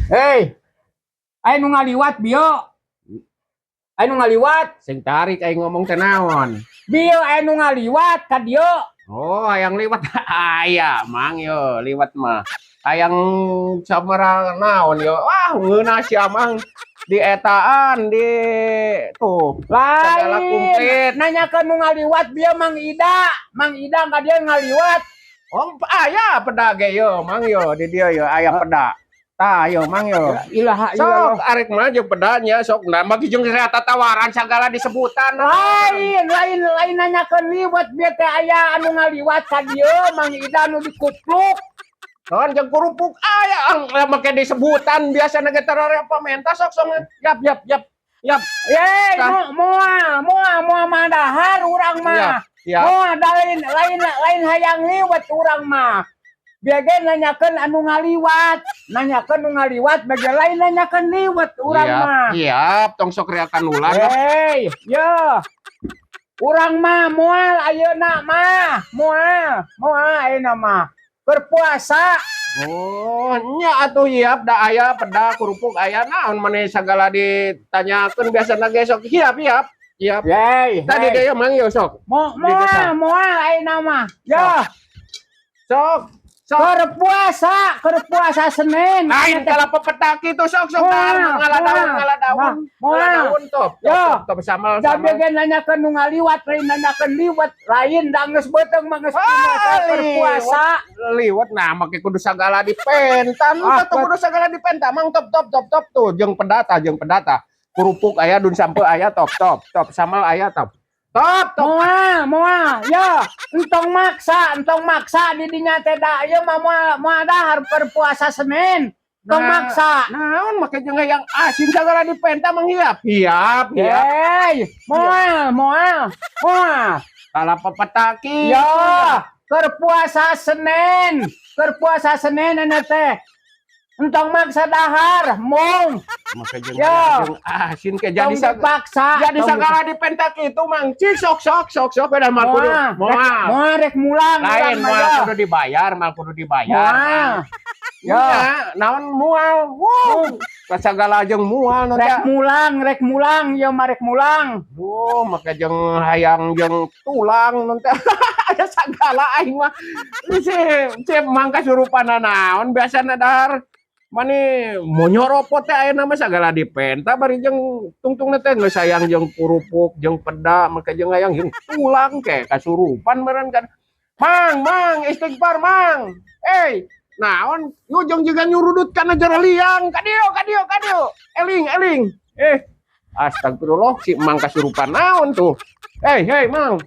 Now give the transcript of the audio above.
Hei. Aya nu ngaliwat bieu. Aya nu ngaliwat. Sing tarik aing ngomong teh naon. Bieu aya nu ngaliwat ka dieu. Oh, hayang liwat aya, Mang, yo, liwat mah. Hayang sabaraha naon yo. Wah, ngeunah sia, Mang, di etaan di tuh. Segala Lain. Komplit. Nanyakeun nu ngaliwat bieu Mang Ida. Mang Ida ka dieu ngaliwat. Oh, aya peda ge yo, Mang, yo, di dieu yo aya peda. Tah, yo, Mang, yo. Ilaha Sok illallah. Arek mah jeung pedanya sok nah bagi jeung saya tawaran segala disebutan. Lain, lain, lain nanyakeun liwat bieu teh aya anu ngaliwat ka dieu Mang Ida nu dikupluk. Kan jeung kerupuk aya ang make disebutan biasa ge tarare pamenta sok sok yap yap yap yap. Ye, Tah. Moal, moal, moal madahar urang mah. Ya. Moal lain, lain, lain hayang liwat urang mah. Bieu ge nanyakeun anu ngaliwat, nanyakeun nu ngaliwat, bege lain nanyakeun liwat urang mah. Iya, tong sok reakan ulah. Hei, yo. Urang mah moal ayeuna mah, moal, moal ayeuna mah. Berpuasa. Oh, nya atuh hiap da aya peda kerupuk aya naon maneh sagala ditanyakeun biasana ge sok hiap hiap. Hiap. Yey, Tadi hey. Deui Mang yo sok. Mo Di desa. Moal, moal ayeuna mah. Ya, Sok. Sok. keur puasa, keur puasa Senin. Lain kalau pepetak itu sok sok Moal, ngala daun moal, ngala daun. moal. Ngala daun top. Top Ya. top, top sambal Tapi sambal. ge nanyakeun nu ngaliwat, lain nanyakeun liwat, lain da geus beuteung mah geus Ah, keur puasa. Liwat nah make kudu sagala dipenta. Ah, Tuh kudu sagala dipenta Mang, top top top top tuh jeung pedata jeung pedata. Kerupuk aya dun sampe aya top top top sambal aya top. Top top. Moal, moal, ya, entong maksa di dinya teh da ieu mah moal, moal dahar keur puasa Senin. Entong Nah, maksa. naon make jeung yang asin sagala dipenta Mang hiap. Hiap hiap. Hei, moal, moal, moal. Kalau pepetaki. Ya, keur puasa Senin, keur puasa Senin anu teh. Entong maksa dahar, mong. Make jeung Ya. jeung asin ke jadi Tong dipaksa. Jadi Tong sagala dipenta kitu Mang. Cik sok sok sok sok beda mal kudu. Moal, Moal. moal rek mulang, Lain urang mah, moal ya. Kudu dibayar, mal kudu dibayar. Moal. Ya, naon mual. Wow. Sagala jeung mual nu Rek teh. Mulang, rek mulang, ya mah rek mulang. Duh, make jeung hayang jeung tulang nu teh. Aya sagala aing mah. Si si Mang kasurupan naon biasana dahar. Mani monyoropot teh ayeuna mah sagala dipenta bari jeung tungtungna teh geus hayang jeung kerupuk, jeung peda, make jeung hayang jeung tulang ke kasurupan meureun kan. Mang, Mang, istighfar, Mang. Eh, naon ngujung juga nyurudut kana jero liang. Kadieu, kadieu, kadieu. Eling, eling. Eh, astagfirullah si Mang kasurupan naon tuh. Hei, hei, Mang.